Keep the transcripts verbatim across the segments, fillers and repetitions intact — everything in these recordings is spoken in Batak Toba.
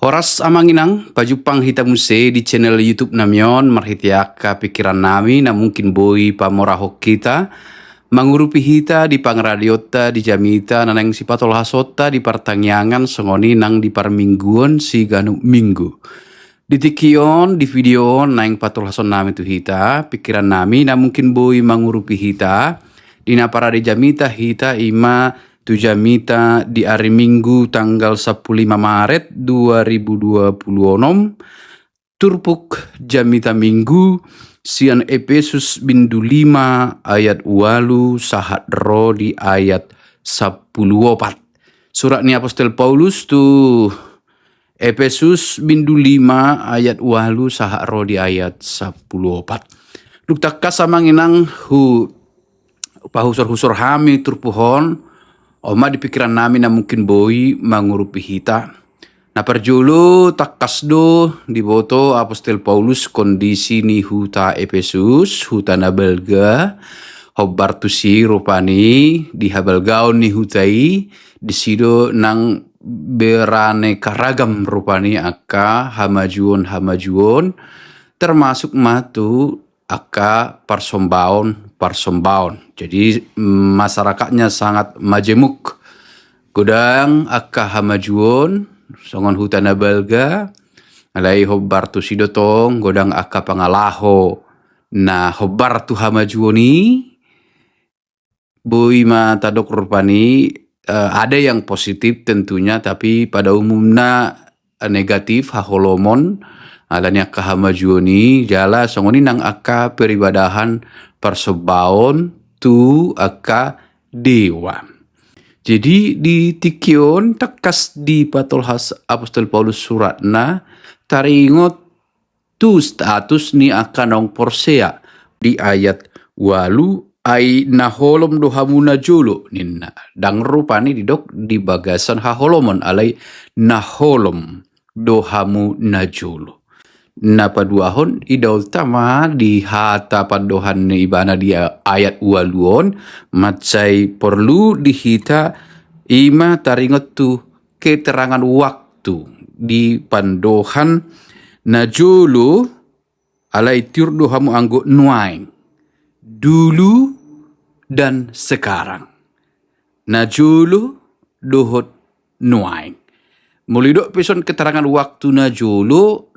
Horas amang inang, pajumpang hita muse di channel YouTube nami on, marhite angka pikiran nami na mungkin boi pamorahon hita, mangurupi hita di pangaradionta, di jamita na naeng sipatolhasonta di partangiangan songon i nang di parmingguon siganup minggu. Di tingki on, di video on naeng patolhason nami tu hita pikiran nami na mungkin boi mangurupi hita di na parade jamita hita, ima tu jamita di ari Minggu tanggal sampulu lima Maret dua ribu dua puluh onom. Turpuk jamita Minggu sian Epesus bindu lima ayat ualu sahat ro di ayat sampulu opat. Surat ni apostel Paulus tu Epesus bindu lima ayat ualu sahat ro di ayat sampulu opat. Dung tangkas amang inang hu pahusor-husor hami turpuk on, on ma di pikiran nami na mungkin boi mangurupi hita. Na parjolo, tangkas do diboto apostel Paulus kondisi ni huta Epesus, huta na balga, hombar tusi rupani di habalgaon ni huta i, disi do nang beraneka ragam rupani angka hamajuon-hamajuon, termasuk ma tu angka parsombaon-parsombaon. Jadi masyarakatnya sangat majemuk. Godang angka hamajuon songon huta na balga, alai hombar tusi do tong godang angka pangalaho na hombar tu hamajuon i. Boi ma tadok rupani, eh, ada yang positif tentunya, tapi pada umumna, eh, negatif haholomon ala ni angka hamajuon i, jala songon i nang angka peribadahan parsombaon tu angka dewa. Jadi di tingki on tangkas dipatolhas apostel Paulus suratna taringot tu status ni angka naung porsea. Di ayat ualu, ai na holom do hamu najolo ninna. Ndang rupani didok di bagasan haholomon, alai na holom do hamu najolo. Na paduahon, idaonta ma di hata pandohan ni ibana di ayat ualu on, mansai porlu di hita ima taringot tu keterangan waktu di pandohan najolo, alai tiur do hamu anggo nuaeng, dulu dan sekarang. Najolo dohot nuaeng. Molo didok pe songon keterangan waktu najolo,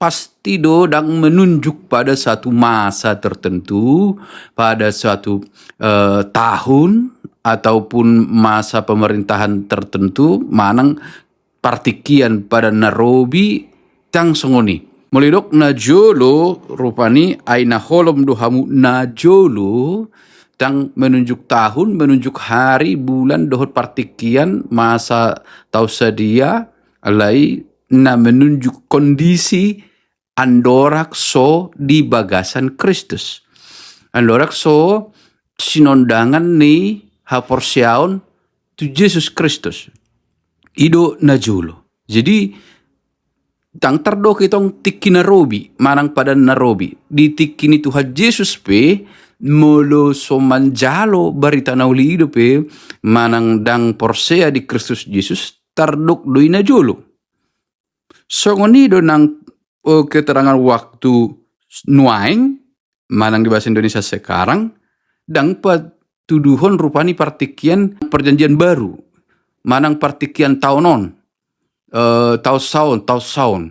pasti do ndang menunjuk pada satu masa tertentu, pada satu, eh, tahun, ataupun masa pemerintahan tertentu, manang partingkian pada na robi, ndang songon i. Molo didok najolo, rupani ai na holom do hamu najolo, ndang menunjuk tahun, menunjuk hari, bulan, dohot partingkian, masa tau sadia, alai na menunjuk kondisi andorang so di bagasan Kristus. Andorang so sinondangan ni haporseaon tu Jesus Kristus. I do najolo. Jadi, ndang tardok i tong tingki na robi, manang padan na robi. Di tingki ni Tuhan Jesus pe, molo so manjalo barita na uli i dope, manang ndang porsea di Kristus Jesus, tardok do i najolo. Songon i do nang, eh, keterangan waktu nuaeng, manang di bahasa Indonesia sekarang, ndang patuduhon rupani partingkian perjanjian baru, manang partingkian taon on, eh, taon saon, taon saon,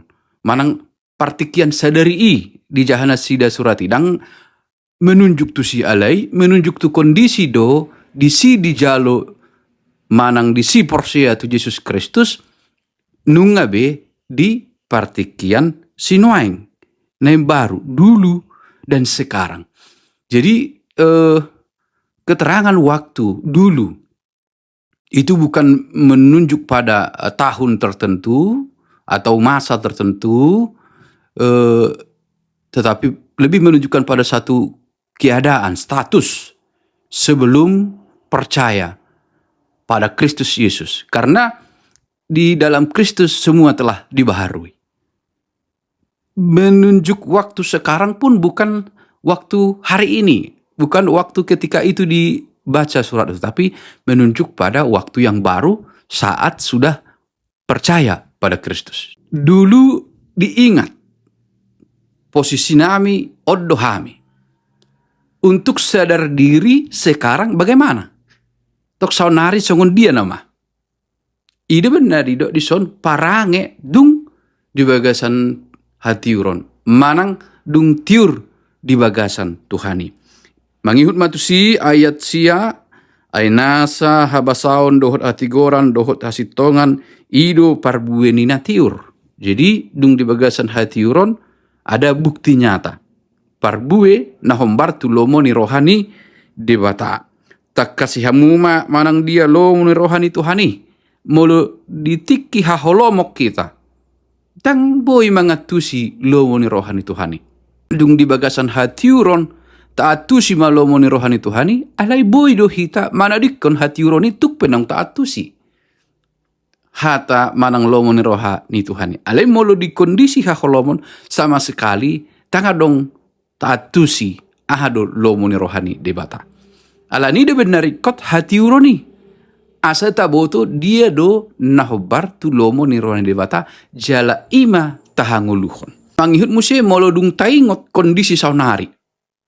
manang partingkian sadari i di jaha nasida surat i, ndang menunjuk tusi, alai menunjuk tu kondisi do, disi dijalo manang disi porsea tu Jesus Kristus, nunga be di partingkian sinuaeng, na imbaru, dulu dan sekarang. Jadi, eh, keterangan waktu dulu itu bukan menunjuk pada, eh, tahun tertentu atau masa tertentu, eh, tetapi lebih menunjukkan pada satu keadaan, status sebelum percaya pada Kristus Yesus. Karena di dalam Kristus semua telah dibaharui. Menunjuk waktu sekarang pun bukan waktu hari ini, bukan waktu ketika itu dibaca surat itu, tapi menunjuk pada waktu yang baru saat sudah percaya pada Kristus. Dulu diingat posisi nami, on do hami. Untuk sadar diri sekarang bagaimana? Tok saonari songon dia nama? I do bennari do dison parange dung di bagasan hatiuron. Manang dung tiur di bagasan Tuhan i. Mangihut ma tusi ayat sia, ai nasa habasaon dohot hatigoran dohot hasintongan i do parbue ni na tiur. Jadi dung di bagasan hatiuron ada bukti nyata. Parbue na hombar tu lomo ni roha ni Debata. Tangkasi hamu ma manang dia lomo ni roha ni Tuhan i. Molo di tingki haholomon hita, ndang boi mangantusi lomo ni roha ni Tuhan i. Dung di bagasan hatiuron taantusi ma lomo ni roha ni Tuhan i, alai boi do hita manadingkon hatiuron i tung pe naung taantusi hata manang lomo ni roha ni Tuhan i. Alai molo di kondisi haholomon sama sekali ndang adong taantusi aha do lomo ni roha ni Debata. Alani do bennari ringkot hatiuron i. Asa taboto dia do na hombar tu lomo ni roha ni Debata jala i ma tahangoluhon. Mangihut muse molo dung taingot kondisi saonari.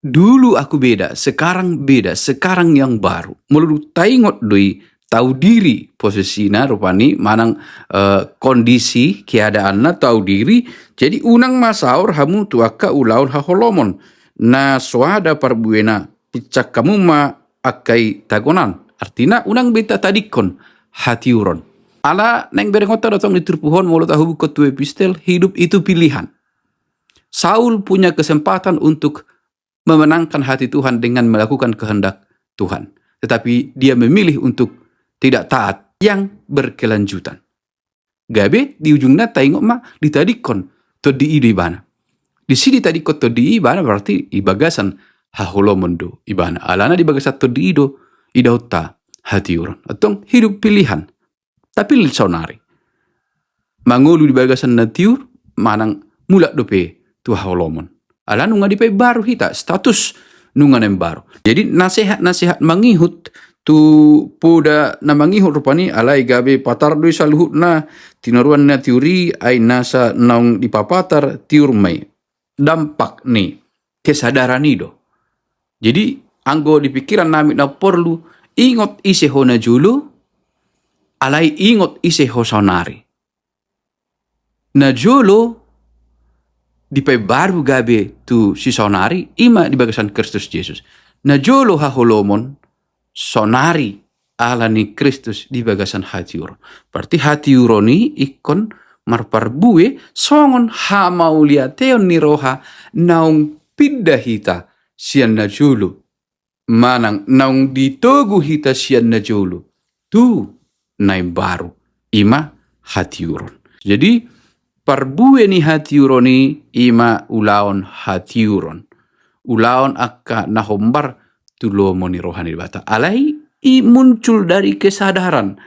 Dulu aku beda, sekarang beda, sekarang yang baru. Molo dung taingot do i, tau diri posisina rupani manang eh, kondisi keadaanna tau diri. Jadi unang ma saor hamu tu angka ulaon haholomon na so ada parbuena, pinsang hamu ma angka i tagonan. Artina unang be tatadingkon hatiuron. Ala naeng berengonta do tong di turpuk on molo tahubukhon tu epistel, hidup itu pilihan. Saul punya kesempatan untuk memenangkan hati Tuhan dengan melakukan kehendak Tuhan. Tetapi dia memilih untuk tidak taat yang berkelanjutan. Gabe di ujungna taingot ma ditadingkon tondi i do ibana. Disi ditadingkon tondi i ibana berarti di bagasan haholomon do ibana. Alana di bagasan tondi i do idaonta hatiuron. Antong hidup pilihan. Tapi saonari mangolu di bagasan na tiur manang mulak dope tu haholomon. Ala nunga dipaimbaru hita, status nunga na imbaru. Jadi nasehat-nasehat mangihut tu poda na mangihut rupani, alai gabe patar do i saluhutna, tinoruan na tiur i, ai nasa naung dipapatar tiur ma i. Dampak ni kesadaran i do. Jadi anggo di pikiran nami na porlu, ingot ise ho na jolo, alai ingot ise ho saonari. Na jolo dipaimbaru gabe tu si saonari, i ma di bagasan Kristus Jesus. Na jolo haholomon, saonari ala ni Kristus di bagasan hatiuron. Berarti hatiuron i ingkon marparbue songon hamauliateon ni roha naung pinda hita sian na jolo. Manang naung ditogu hita sian na jolo tu na imbaru, i ma hatiuron. Jadi parbue ni hatiuron i, i ma ulaon hatiuron. Ulaon angka na hombar tu lomo ni roha ni Debata. Alai i muncul dari kesadaran,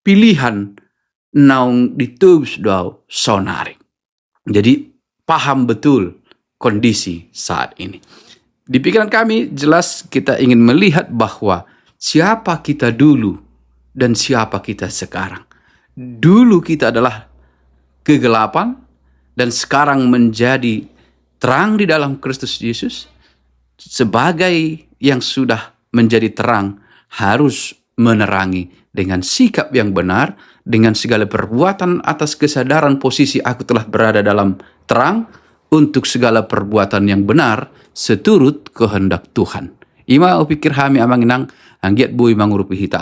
pilihan naung ditobus do au saonari. Jadi paham betul kondisi saat ini. Di pikiran kami jelas kita ingin melihat bahwa siapa kita dulu dan siapa kita sekarang. Dulu kita adalah kegelapan dan sekarang menjadi terang di dalam Kristus Yesus. Sebagai yang sudah menjadi terang harus menerangi dengan sikap yang benar, dengan segala perbuatan atas kesadaran posisi aku telah berada dalam terang, untuk segala perbuatan yang benar seturut kehendak Tuhan. I ma hupikir hami amang inang, anggiat boi mangurupi hita.